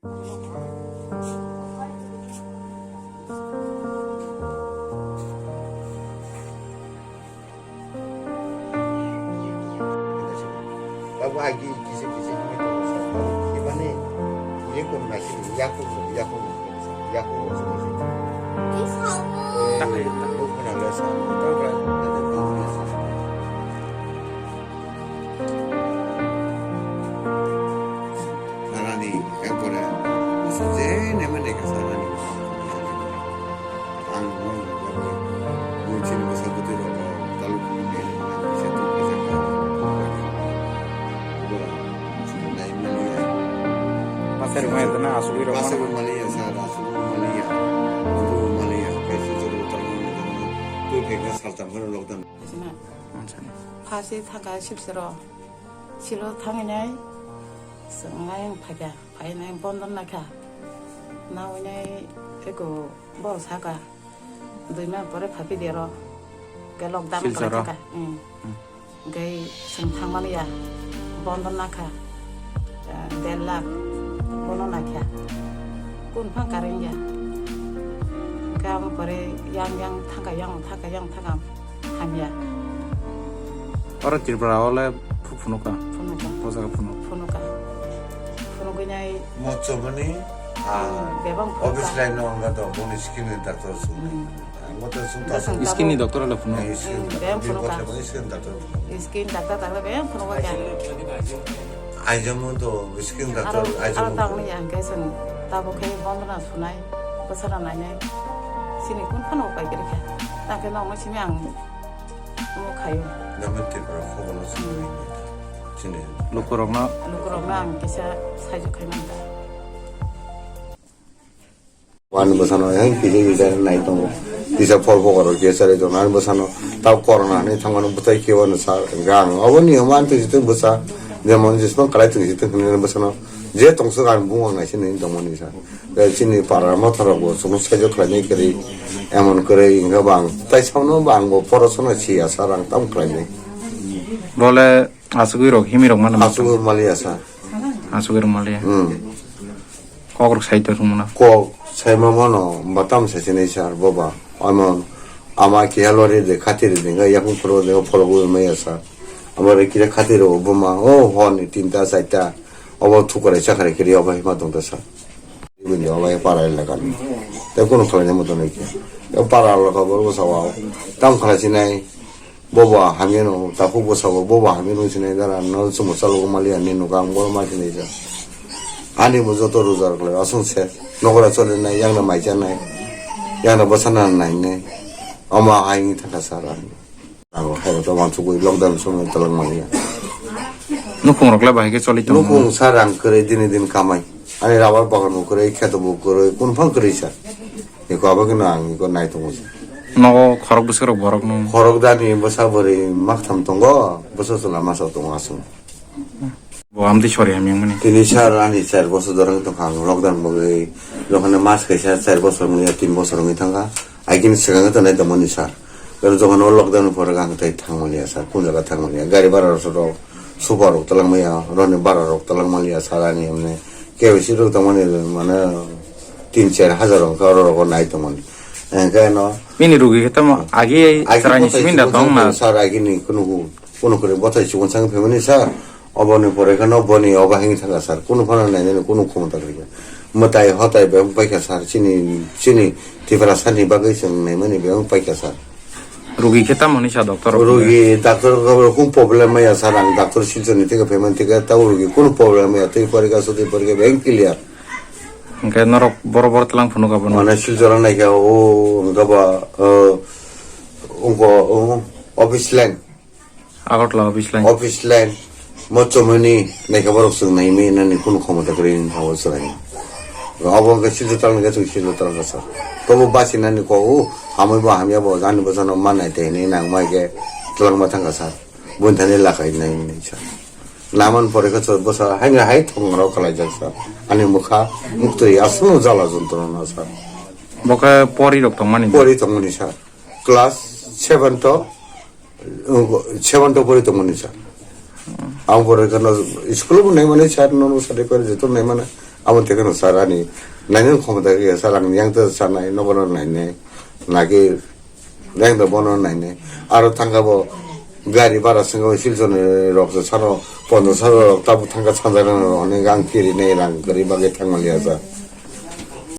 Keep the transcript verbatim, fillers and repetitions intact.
Babu agi kisi kisi kami tu sa. Ibani ye kun nasi yakun yakun yakun. Bukuna lesa. Arani ekore je nema deka sarani. Ang mo mo mo chini basa butui rok taluk ni ne na bisa tu bisa ka. Bo chini nai mani ya. Pasar mai tana asugwi rok. Pasar mani ya sa asugwi mani ya. Bo mani ya kaisa jor utar mani tu ke ka saltam lockdown. Phasi thangkha sibsero. Silo thanginai chwng ayang phaikha. Phainai bondon naikha. Naoinai eko bor saka. Dui man pore phapi dero. Ke lockdown Silcharo? Kalaikha. Hmm. Gai chwng thangmani ya. Bondon nakha. Eh, der lakh. Bono naikha. Kun phang kareng ya. Kam pore yang yang thangka yang thangka yang thangka. Hamya. Oro Tripura o le phu-, phunukha. Phunukha. O jaga phunuk. Phunukha. Phunugwi nai. Mochomani, ah, hmm, bebang phunukha. Office line no wngkha to, boni skin ni doctor sung. Hmm. Ang bo to sung ta sung. Skin ni doctor le phunuk. Eh, skin ni doctor. Hmm, bebang phunukha. Skin ni doctor. Skin doctor ta le bebang phunukha kya. Aijamo to skin doctor, aro, aijamo aro to. Tangni ang khe chwng tabuk khe bondona sunai, bwsana nainai. Chini kun phano upai kwrwi kha. Tang khe nokno simi ang omo khaio. Nabin Tripura khobolo simi chini. Lukurokno. Lukurokno ang kisa saijo khai man ta. Ani bwsano hai kisa kisa nai tongo. Kisa phol phokoro kisa rai tongo. Ani bwsano ta corona hinwi thangmano bwtai khe wano sa hwnkhe ang obo niyom ani twi sitwng bwsa jemon jesmang kwlai twi sitwng hinwi bwsano je tongsok ani bumung naisini hinwi tongmani sa. Tei chini para motha rok bo chwngno saijo khlainai kwrwi emon kwrwi hwnkhe bo ang tai saono bo ang bo porosano siya sa rang tam khlainai. Bole asugwi rok himi rok mano. Asugwi maliya sa. Asugwi rok maliya. Hmm. Kok rok sai tong mano. Kok sai ma mano, batam sai sinai sir, boba. Amon, ama kiya lori de, khati de, nga yakung phoro de, phoro gu maya sir. Ama re kire khati ro buma, o hon ni tinta, saita. Obo thukare, chakare kiri, obo hima tong ta sir. Ibin de, obo para elaka ni. Te kono khalai mo to nai kiya. Te para elaka bor bo sawa. Tam khalai sinai. Bobo hamya no, takhuk bwsabo, bobo hamya no sinai dara, no chwngbo chalogo maliya, ni nuka ang bono ma sinai ja. Ani bo joto rwjak khlai, aswng se, nokora chole nai, yang na mai cha nai, yang na bwsa na nai nai, omo hai wngwi thangkha sir ani. Ang hai rok to wansugwi lockdown somoi twlang maliya. Nukhung rok le bahai khe choli tongo? Nukhung sir ang kwrwi dini din kamai. Ani rubber bagan bo kwrwi, kheto bo kwrwi, kunu phang kwrwi sir. Eko abo kheno ang eko nai tongo. Nogo khorok bwswk rok borok no? Khorok dani bwsa bwrwi maktham tongo, bwsa chwla masa tongo aswk. Bo amtwi sori hamya mani. Tini sir ani char bosor jorang tongkha ang lockdown bagwi. Jokhon mas kaisa char bosor wngya, tin bosor wngwi thangkha. Aigini swkang tongnai tongmani sir. Pero jokhon o lockdown pore ang tai thangmani ya sir, kun jaga thangmani ya. Gari bara rok soro, super rok twlang maya, roni bara rok twlang mani ya sir ani emne. K Y C rok tongmani mane tin char hajar wngkha oro rogo nai tongmani. Hingke no. Bini rugi khe tamo agi ai chwraini simi da tong na. Sir agini kunu kunu kore bothai chukon sang family sir. Oboni pore kheno boni obo hingi thangkha sir. Kunu phano nainani kunu khomota kwrwi kha. Mwtai hotai bebak paikha sir. Chini, chini Tiprasani bagwi chwng naimani bebak paikha sir. Rugi khe tamo hinwi sa doctor rok? Rugi doctor rok kung problem maya sir, ang doctor Silchar ni theke phaimani theke tamo rugi kunu problem maya, tei porikha sotwi porikha bebak clear. Hingke norok boro boro tlang phunuk abono? Mane Silchar o naikha o hingke ba, eh, ungko, oh, office line. Agartala office line. Office line. Mochomani naikhe borok chwng naimani nani kunu khomota kwrwi wngkha o chwrai. Obo wngkha Silchar talangkhe chwng Silchar talangkha sir. Tobo bachinani kok o hamwi bo hamya bo ani bwsano ma nai tei hinwi nangma khe twlangma thangkha sir. Buini thani lakai nai hinwi sir. Naman pore khe chwng bwsa haino hai thongrok kalaijak sir. Ani mwkha muktwi aswk jala jontro no sir. Bo khe pori rok tongmani? Pori tongmani sir. Class seven to Seven to pori tongmani sir. Ang pore kheno school bo naimani sir, nono sade pore joto naimani. Abo teke no sir ani nainani khomota khe sir, ang yang ta sanai nogo no nainai, naki yang ta bono nainai. Aro thangkha bo gari bara swngo Silchar ni rok se sano pondro saro rok tabu thangkha sanjak rok hwnwi ang kiri nai rang kwrwi bagwi thangmani ya sir.